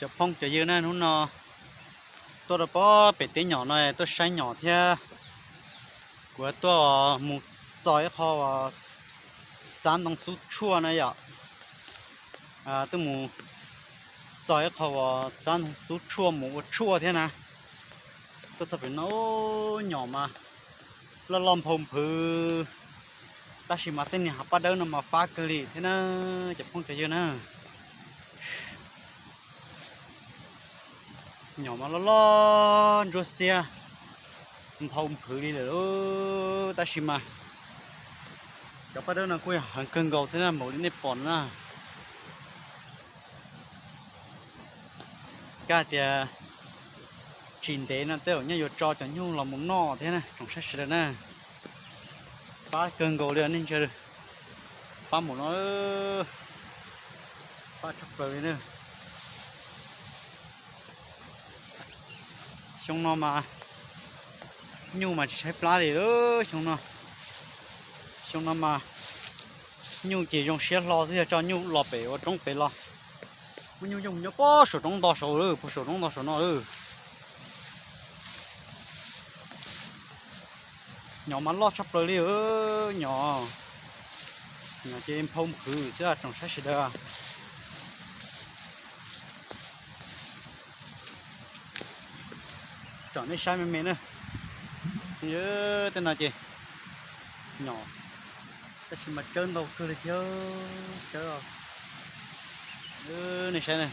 Cov phooj cov ywg na, hnub no tuaj rau pem teb nyom no tuaj saib nyom thiab. Kuv tuaj mus txog ib qho uas txav ntoo xub tshuaj na yom. Tuaj mus txog ib qho uas txav ntoo xub tshuaj mus ua tshuaj thiab na. Tuaj txog pem no nyom mas loj loj nphau nphwv, tab sis mas tej niag hav paj dawb no mas fab kawg li thiab na, cov phooj cov ywg na. Nyom mas loj loj ntsuab xiab nphau nphwv li lawm, tab sis mas cov paj dawb no kuj yog heev kawg nkaus thiab na, npaum li nej pom no na. Kab tias tsis ntev no tej zaum nyaj yuav tso cov nyuj los mus noj thiab na, tsoom saib sawv daws na. Fab kawg nkaus li nej ntsia, fab mus no, fab tshaj plaws li na. Xyoo no mas nyuj mas tsis tshaib plab li lawm xyoo no. Xyoo no mas nyuj ces zoo siab hlo xwb, yog tso nyuj los pem ua roob pem los. Muaj nyuj yooj nyob pem saum roob ntog saud lawm, pem saum roob ntog saud no lawm. Nyom mas loj tshaj plaws li, nyom, nyom ces nphau nphwv xwb tsoom saib sawv daws. Tsom nej saib me me na. Tej no ces nyom, tab sis mas tsawb ntau kawg li thiab. Tsawb, nej saib,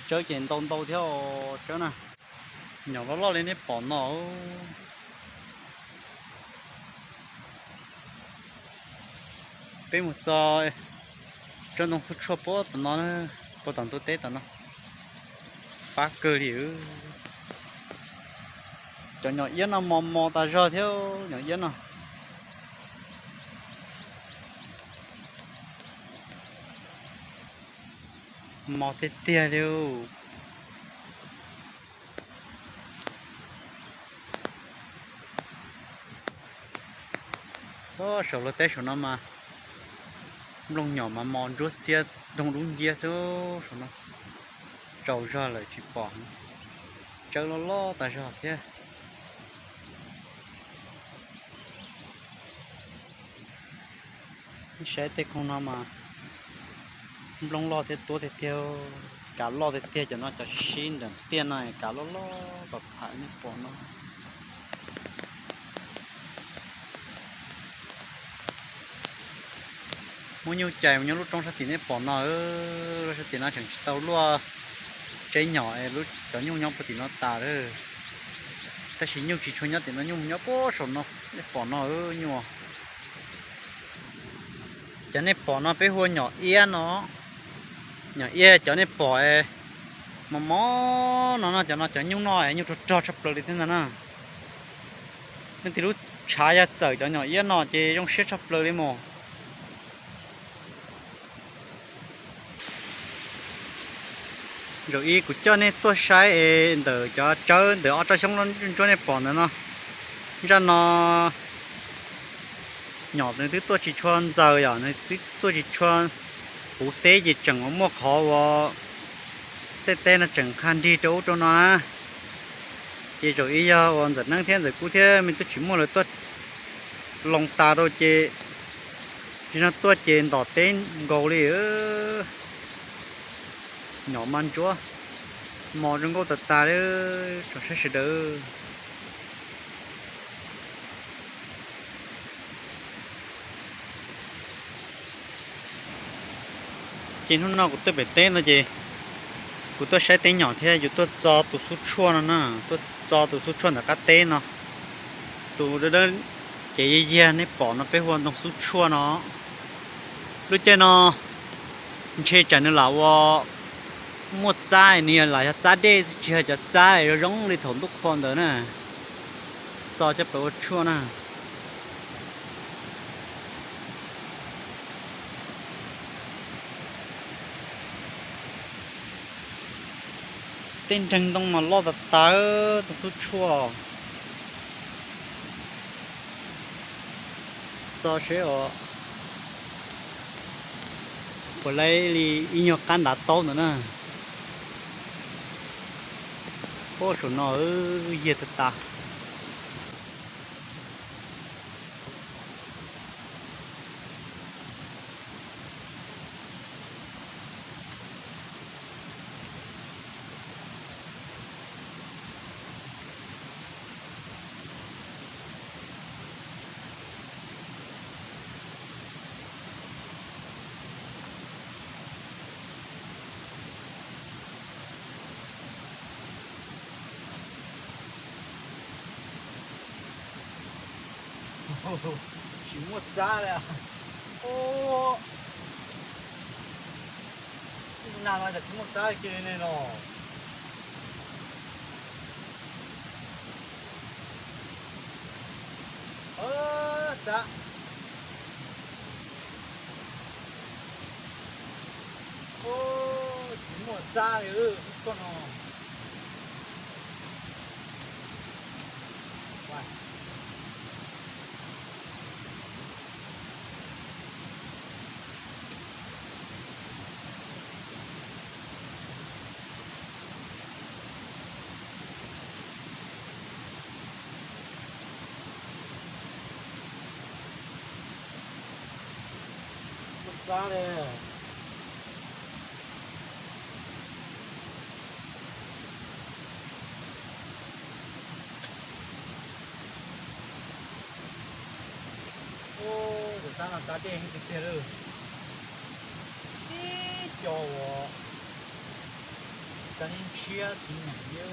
tsawb ces ntau ntau thiab os, tsawb na. Nyom loj loj li nej pom no. Peb mus txog tsob ntoo xub tshuaj puag tom no, puag tom ntug teb tom no, fab kawg li. Cov nyom iab no mos mos tas zog thiab, nyom iab no mos tiag tiag li. Saum lub teb saum no mas nplooj nyom mas mos ntsuab xiab doog dub nciab xwb saum no. Tsaus zog lawm tsis pom, tsawb loj loj tas zog thiab. Saib tej khoom no mas nplooj loj thiab tuab tiag tiag, kav loj tiag tiag, cov no cov sib sib ntawm tiaj no kav loj loj tom tham nej pom no. Muaj nyuj cais mus nyob lub roob sab tim nej pom no, lub sab tim no tseem tsis tau luaj tseb nyom, cov nyuj nyob puag tim no tas lawm. Tab sis nyuj tsis tshua nyob tim no, nyuj nyob puag saum no, nej pom no nyuj. Cov nej pom no peb hu ua nyom iab no. Nyom iab cov nej pom mos mos no no, cov no cov nyuj noj, nyuj rog rog tshaj plaws li thiab ntag na. Leej twg lub tshav yog txawm cov nyom iab no ces zoo siab tshaj plaws li mus. Zaum ib kuv coj nej tuaj saib es ntawm cov tsawb ntawm ob tsob xyoob ntsuab nej pom ntawm no, zaj no nyom nws twb tuaj tsis tshua ntxaws yom, nws twb tuaj tsis tshua puv teb ces tseem ua muaj qhov ua tej teb no tseem qha nrig rau ub rau no na. Ces zaum ib yog uas Ntxawm Neeb thiab Ntxawm Kub thiab me tub tsis muaj lawv tuaj loo tas rau ces, tsis no tuaj ces ntom teb nkaus li. Nyom mas ntsuab mos zoo nkauj tas tas li, tsoom saib sawv daws. Ces hnub no kuv tuaj pem teb no ces kuv tuaj saib teb nyom thiab yus tuaj txo tus xub tshuaj no na, tuaj txo tus xub tshuaj ntawm qab teb no. Tus dawb dawb ces yag yag nej pom no peb hu ua ntoo xub tshuaj no. Lub caij no ntshe tsam nws lam ua muaj txab, nws lam yog txab dej tsis yog cov txab zoo zoo li thaum ntuj qhua ntawd na. Txo coj pem ua tshuaj na. Tej nreeg ntoo mas loj tas tas, tus xub tshuaj. Txo seb os, puas laib li ib nyuag qab ntav taub ntawd na. Ub, saum no yig tag tag. Tsis muaj txab li. Ub, nag no cas tsis muaj txab kiag li ne los. Txab. Ub, tsis muaj txab li, ub, txoj no. Muaj txab li. Ub, tus txab no txab dej heev tiag tiag lawm. Tib co uas txab ntshiab txiv nees li.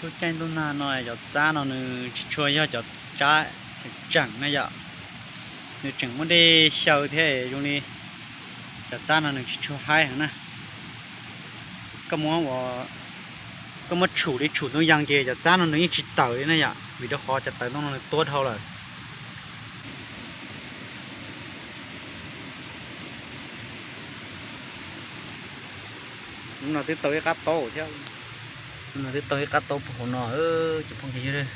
Lub caij ntuj nag no cov txab no nws tsis tshua yog cov txab tseem tseem na yom. Nws tseem muaj dej xyaw thiab zoo li cov txab no nws tsis tshua haib heev na. Koj muab ua, koj muab tshum li tshum ntoo yas ces cov txab no nws yeej tsis tawm li na yom, vim rau qhov cov tawv ntoo no nws tuab dhau lawm. Hnub no twb tau ib qab taub thiab. Hnub no twb tau ib qab taub puag hauv no, cov phooj ywg.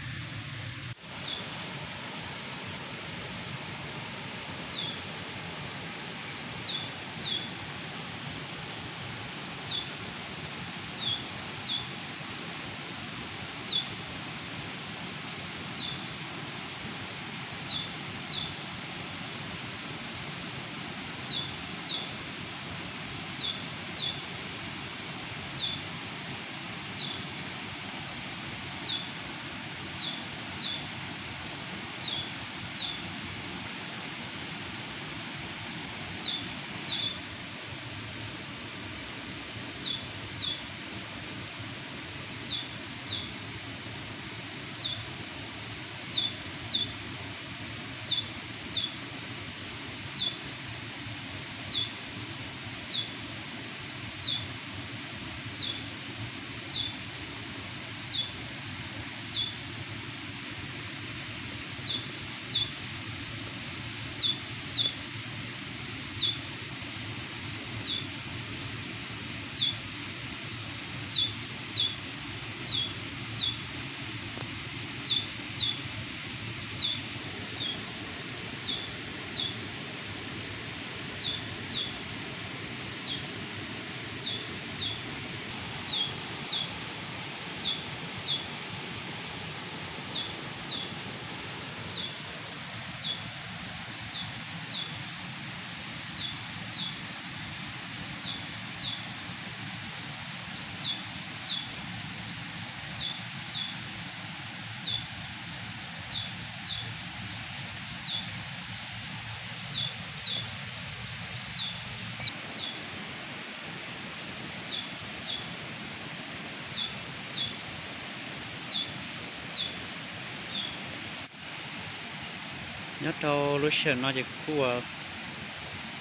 Nyob rau lub sij hawm no ces kuv kuj ua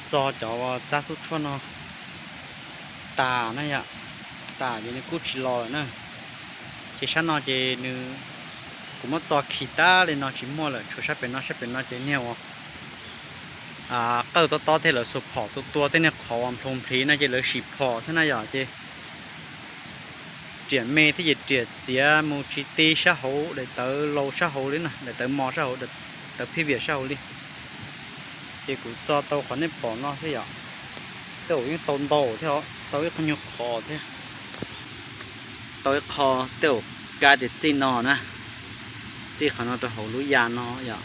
txo cov uas txab xub tshuaj no tas na yom, tas ces nws kuj tsis los lawm na. Ces sab no ces nws, kuv muab txo khi tas li no tsis muaj lawm, tshuav sab pem no, sab pem no ces niag uas qawj tob tob thiab lawv xuas phom tua tua tej niag qhov uas nplhoo nplhiv no ces lawv sim phom xwb na yom. Ces riam me thiab ces riam txiav mus tsis ti sab hauv daim tawv laus sab hauv li na, daim tawv mos sab hauv, tawv phij viam sab hauv li. Ces kuv txo tau qhov nej pom no xwb yom. Tej zaum yeej tau ntau thiab, tau ib qho nyuag qhov thiab. Tau ib qho tej zaum kab tias txij no na, txij qhov no rau hauv lub ya no yom.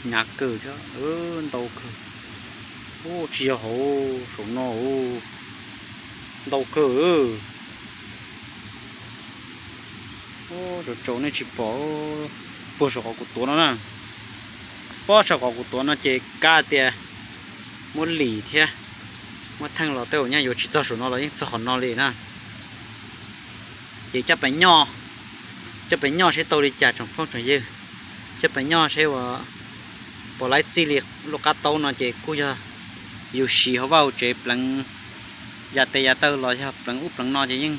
Hnyav kawg thiab, ntau kawg. Ub, tsis yog hauv saum no, ntau kawg. Ub, tsaus tsaus nej tsis pom, puag saum qhov kuv tuav no na. Puag saum qhov kuv tuav no ces kab tias muab lim thiab muab theej los tej zaum nyaj yuav tsis txog saum no los yeej txog qhov no li na. Ces coj pem nyob, coj pem nyob seb tau li cas tsoom phooj tsoom ywg. Coj pem nyob seb uas puas laib txij li lub qab taub no ces kuj yog yus siv hauv vaj hauv tsev pleev ya tes ya taw los yog pleev ub pleev no ces yeej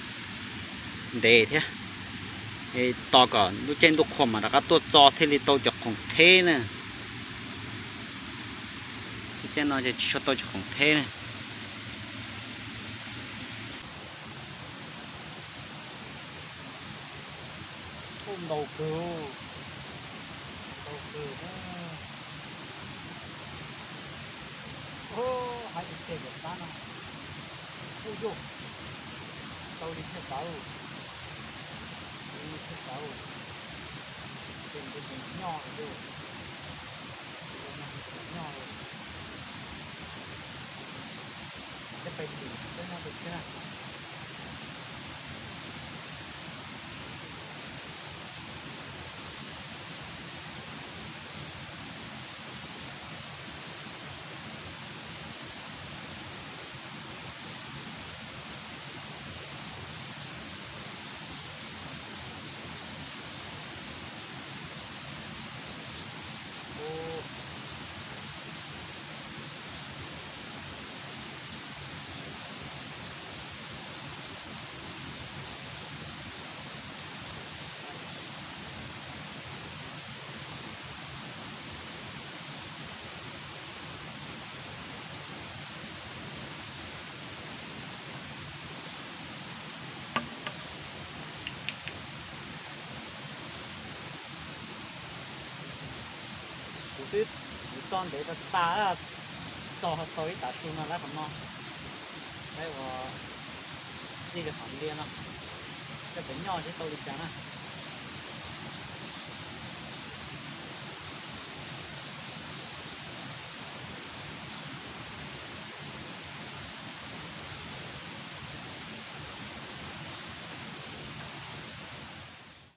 ntev thiab. Tos kom lub caij ntuj qhua mam rov qab tuaj txo thiaj li tau cov khoom theb na. Lub caij no ces tsis tshua tau cov khoom theb na. Ntau kawg, ntau kawg. Hais tias cov txab no kuj yog tau li thiaj txawv, li thiaj txawv, ces nws nyob lawm, nyob lawm. Coj pem lim xwb nyob rau thiab na. Twb kuv tso ntev tas tas, txog tau ib tav su no lawm qhov no, lawv ua txij li qhov ntiaj no, coj pem nyob seb tau li cas na.